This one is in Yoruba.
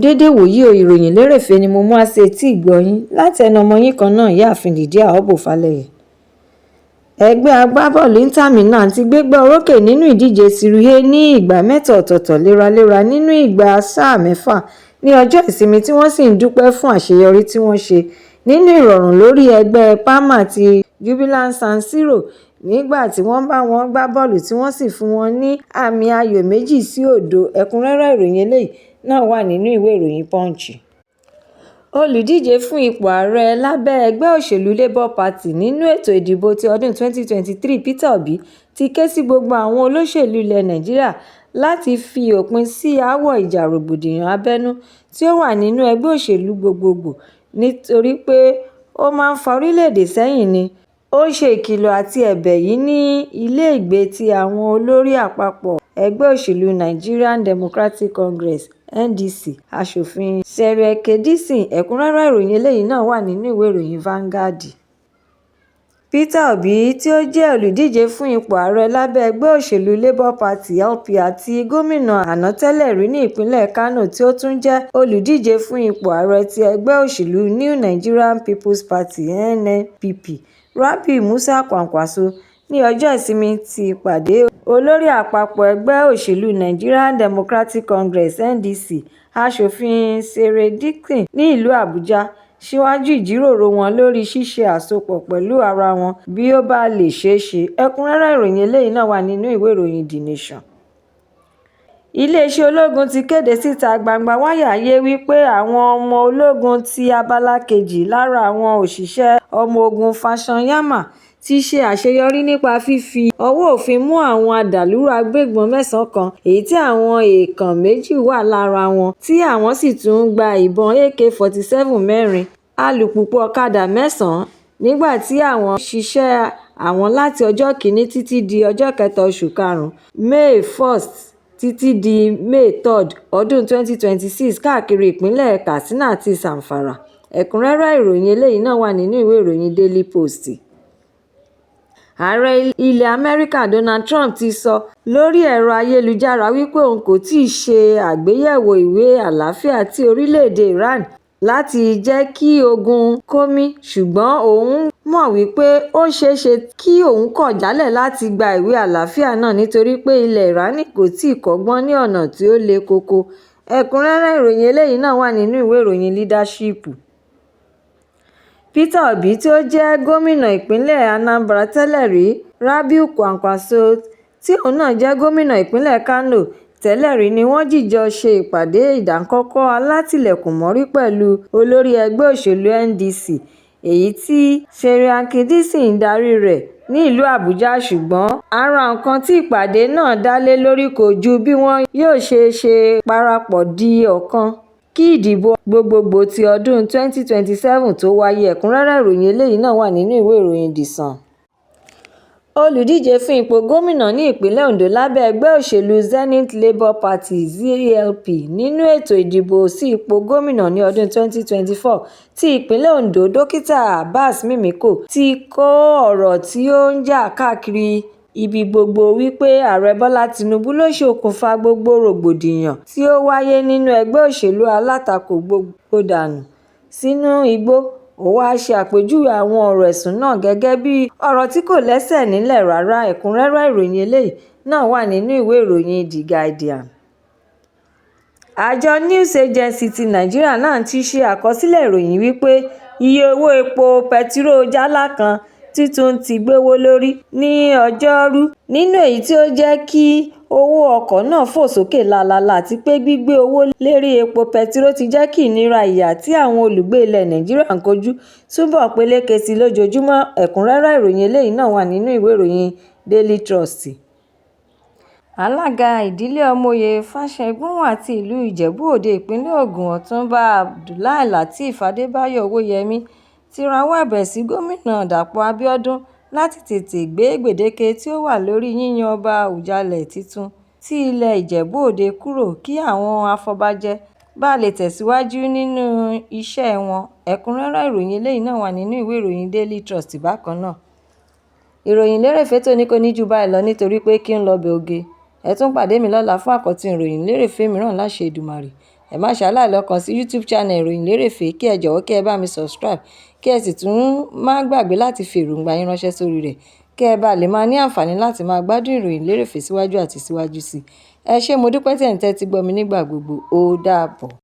Dédé wòyí o, ìròyìn lérèfé ni mo mú wá sí etí ìgbọ́ yín láti ẹnu ọmọ yín kan náà, Ìyáàfin Lydia Obbo Falẹyẹ. Ẹgbẹ́ agbábọ́ọ̀lù Inter Milan ti gbégbá orókè nínú ìdíje Serie A ní ìgbà mẹ́ta ọ̀tọ̀ọ̀tọ̀ léraléra nínú ìgbà sáà 6 ní ọjọ́ ìsinmi, tí wọ́n sì ń dúpẹ́ fún àṣeyọrí tí wọ́n ṣe nínú ìrọ̀rùn lórí ẹgbẹ́ Parma ti Jubilant San Siro nígbà tí wọ́n bá wọn gbá bọ́ọ̀lù tí wọ́n sì fún wọn ní àmì ayò 2-0. Ẹ̀kúnrẹ́rẹ́ ìròyìn eléyìí náà wà nínú ìwé ìròyìn Punch. Olùdíje fún ipò ààrẹ lábẹ́ ẹgbẹ́ òṣèlú Labour Party nínú ètò ìdìbò ti ọdún 2023, Peter Obi, ti ké sí gbogbo àwọn olóṣèlú ilẹ̀ Nàìjíríà láti fi òpin sí aáwọ̀ ìjà rògbòdìyàn abẹ́nú tí ó wà nínú ẹgbẹ́ òṣèlú gbogbogbò nítorí pé ó máa ń fa orílẹ̀-èdè sẹ́yìn ni. Ó ṣe ìkìlọ̀ àti ẹ̀bẹ̀ yìí ní iléègbé tí àwọn olórí àpapọ̀ ẹgbẹ́ òṣèlú Nigerian Democratic Congress (NDC), Aṣòfin Seriake Dickson. Ẹ̀kúnrẹ́rẹ́ ìròyìn eléyìí náà wà nínú ìwé ìròyìn Vanguard. Peter Obi, tí ó jẹ́ olùdíje fún ipò ààrẹ lábẹ́ ẹgbẹ́ òṣèlú Labour Party (LP) àti gómìnà àná tẹ́lẹ̀ rí ní ìpínlẹ̀ Kano tí ó tún jẹ́ olùdíje fún ipò ààrẹ ti ẹgbẹ́ òṣèlú New Nigerian Peoples Party (NNPP), Rabiu Musa Kwankwaso, ní ọjọ́ ìsinmi ti pàdé olórí àpapọ̀ ẹgbẹ́ òṣèlú Nigerian Democratic Congress (NDC), Aṣòfin Seriake Dickson ní ìlú Àbújá, síwájú ìjíròrò wọn lórí ṣíṣe àsopọ̀ pẹ̀lú ara wọn bí ó bá lè ṣeéṣe. Ẹ̀kúnrẹ́rẹ́ ìròyìn eléyìí náà wà nínú ìwé ìròyìn The Nation. Iléeṣẹ́ ológun ti kéde síta gbangba wálíà wípé àwọn ọmọ ológun ti abala kejì lára àwọn òṣìṣẹ́ ọmọ ogun Fasanyama ti ṣe àṣeyọrí nípa fífi ọwọ́ òfin mú àwọn adàlúrú agbébọn 9 kan, èyí tí àwọn èèkàn méjì wà lára wọn, tí àwọn sì tún gba ìbọn AK-47 mẹ́rin, alùpùpù ọ̀kadà 9 nígbà tí àwọn ṣiṣẹ́ àwọn láti ọjọ́ 1 títí di ọjọ́ 3 oṣù karùn-ún (May 1 títí di May 3, ọdún 2026) káàkiri ìpínlẹ̀ Katsina àti Zamfara. Ẹ̀kúnrẹ́rẹ́ ìròyìn eléyìí náà wà nínú ìwé ìròyìn Daily Post. Ààrẹ ilẹ̀ Amẹ́ríkà Donald Trump ti sọ lórí ẹ̀rọ ayélujára wípé òun kò tíì ṣe àgbéyẹ̀wò ìwé àlàáfíà ti orílẹ̀-èdè Iran láti jẹ́ kí ogun kọ̀mí, ṣùgbọ́n òun mọ̀ wípé ó ṣeéṣe kí òun kọ̀ jálẹ̀ láti gba ìwé àlàáfíà náà nítorí pé ilẹ̀ Iran kò tíì kọ́gbọ́n ní ọ̀nà tí ó le koko. Ẹ̀kúnrẹ́rẹ́ ìròyìn eléyìí náà wà nínú ìwé ìròyìn Leadership. Peter Obi, tí ó jẹ́ gómìnà ìpínlẹ̀ Anambra tẹ́lẹ̀ rí, Rabiu Kwankwaso, tí òun náà jẹ́ gómìnà ìpínlẹ̀ Kano tẹ́lẹ̀ rí ni wọ́n jìjọ ṣe ìpàdé ìdákọ́ńkọ́ alátìlẹ̀kùnmọ́rí pẹ̀lú olórí ẹgbẹ́ òṣèlú NDC, èyí tí Seriake Dickson ń darí rẹ̀ ní ìlú Àbújá, ṣùgbọ́n ara nǹkan tí ìpàdé náà dá lé lórí kò ju bí wọn yóò ṣe ṣe parapọ̀ di ọ̀kan kí ìdìbò gbogbogbò ti ọdún 2027 tó wáyé. Ẹ̀kúnrẹ́rẹ́ ìròyìn eléyìí náà wà nínú ìwé ìròyìn The Sun. Olùdíje fún ipò gómìnà ní ìpínlẹ̀ Ondo lábẹ́ ẹgbẹ́ òṣèlú Zenith Labour Party (ZLP) nínú ètò ìdìbò sí ipò gómìnà ní ọdún 2024 ti ìpínlẹ̀ Ondo, Dókítà Abas Mimiko, ti kọ ọ̀rọ̀ tí ó ń jà káàkiri ibi gbogbo wípé Ààrẹ Bọ́lá Tinubu ló ṣe okùnfà gbogbo rògbòdìyàn tí ó wáyé nínú ẹgbẹ́ òṣèlú alátakò gbogbo dànù sínú igbó. Ó wáá ṣe àpèjúwe àwọn ọ̀rọ̀ ẹ̀sùn náà gẹ́gẹ́ bí ọ̀rọ̀ tí kò lẹ́sẹ̀ nílẹ̀ rárá. Ẹ̀kúnrẹ́rẹ́ ìròyìn eléyìí náà wà nínú ìwé ìròyìn The Guardian. Àjọ News Agency ti Nàìjíríà náà ti ṣe àkọsílẹ̀ ìròyìn wípé iye owó epo pẹtiró jálá kan títún ti gbówó lórí ní Ọjọ́rú, nínú èyí tí ó jẹ́ kí owó ọkọ̀ náà fò sókè lálaalà, àti pé gbígbé owó lérí epo pẹtiró ti jẹ́ kí ìnira ìyà tí àwọn olùgbé ilẹ̀ Nàìjíríà ń kojú túbọ̀ peléke sí lójoojúmọ́. Ẹ̀kúnrẹ́rẹ́ ìròyìn eléyìí náà wà nínú ìwé ìròyìn Daily Trust. Alága ìdílé ọmọọ̀yẹ Fáṣẹ̀gúnwà ti ìlú Ìjẹ̀bú-Òde ìpínlẹ̀ Ògùn, Ọ̀túnba Abdullah-Lateef Adébáyọ̀ Owóyẹmí ti rawọ́ ẹ̀bẹ̀ sí Gómìnà Dàpọ̀ Abiodun láti tètè gbé gbèdéke tí ó wà lórí yíyan ọba Àwùjalẹ̀ tuntun ti ilẹ̀ Ìjẹ̀bú-Òde kúrò kí àwọn afọbajẹ́ bá lè tẹ̀síwájú nínú iṣẹ́ wọn. Ẹ̀kúnrẹ́rẹ́ ìròyìn eléyìí náà wà nínú ìwé ìròyìn Daily Trust bákan náà. Ìròyìn lérèfé tòní kò ní jù báyìí lọ nítorí pé kí ń lọbẹ̀ oge. Ẹ tún pàdé mi lọ́la fún àkọ́tún ìròyìn lérèfé mìíràn láṣẹ Èdùmàrè. Ẹ má ṣaláì lọ kàn sí YouTube channel Ìròyìn Lérèfé, kí ẹ jọ̀wọ́ kí ẹ bá mi subscribe, kí ẹ sì tún má gbàgbé láti fi èròǹgbà yín ránṣẹ́ sórí rẹ̀, kí ẹ bá lè máa ní àǹfààní láti máa gbádùn Ìròyìn Lérèfé síwájú àti síwájú sí i. Ẹ ṣé, mo dúpẹ́ tí ẹ̀ ń tẹ́tí gbọ́ mi nígbà gbogbo. Ó dàbọ̀.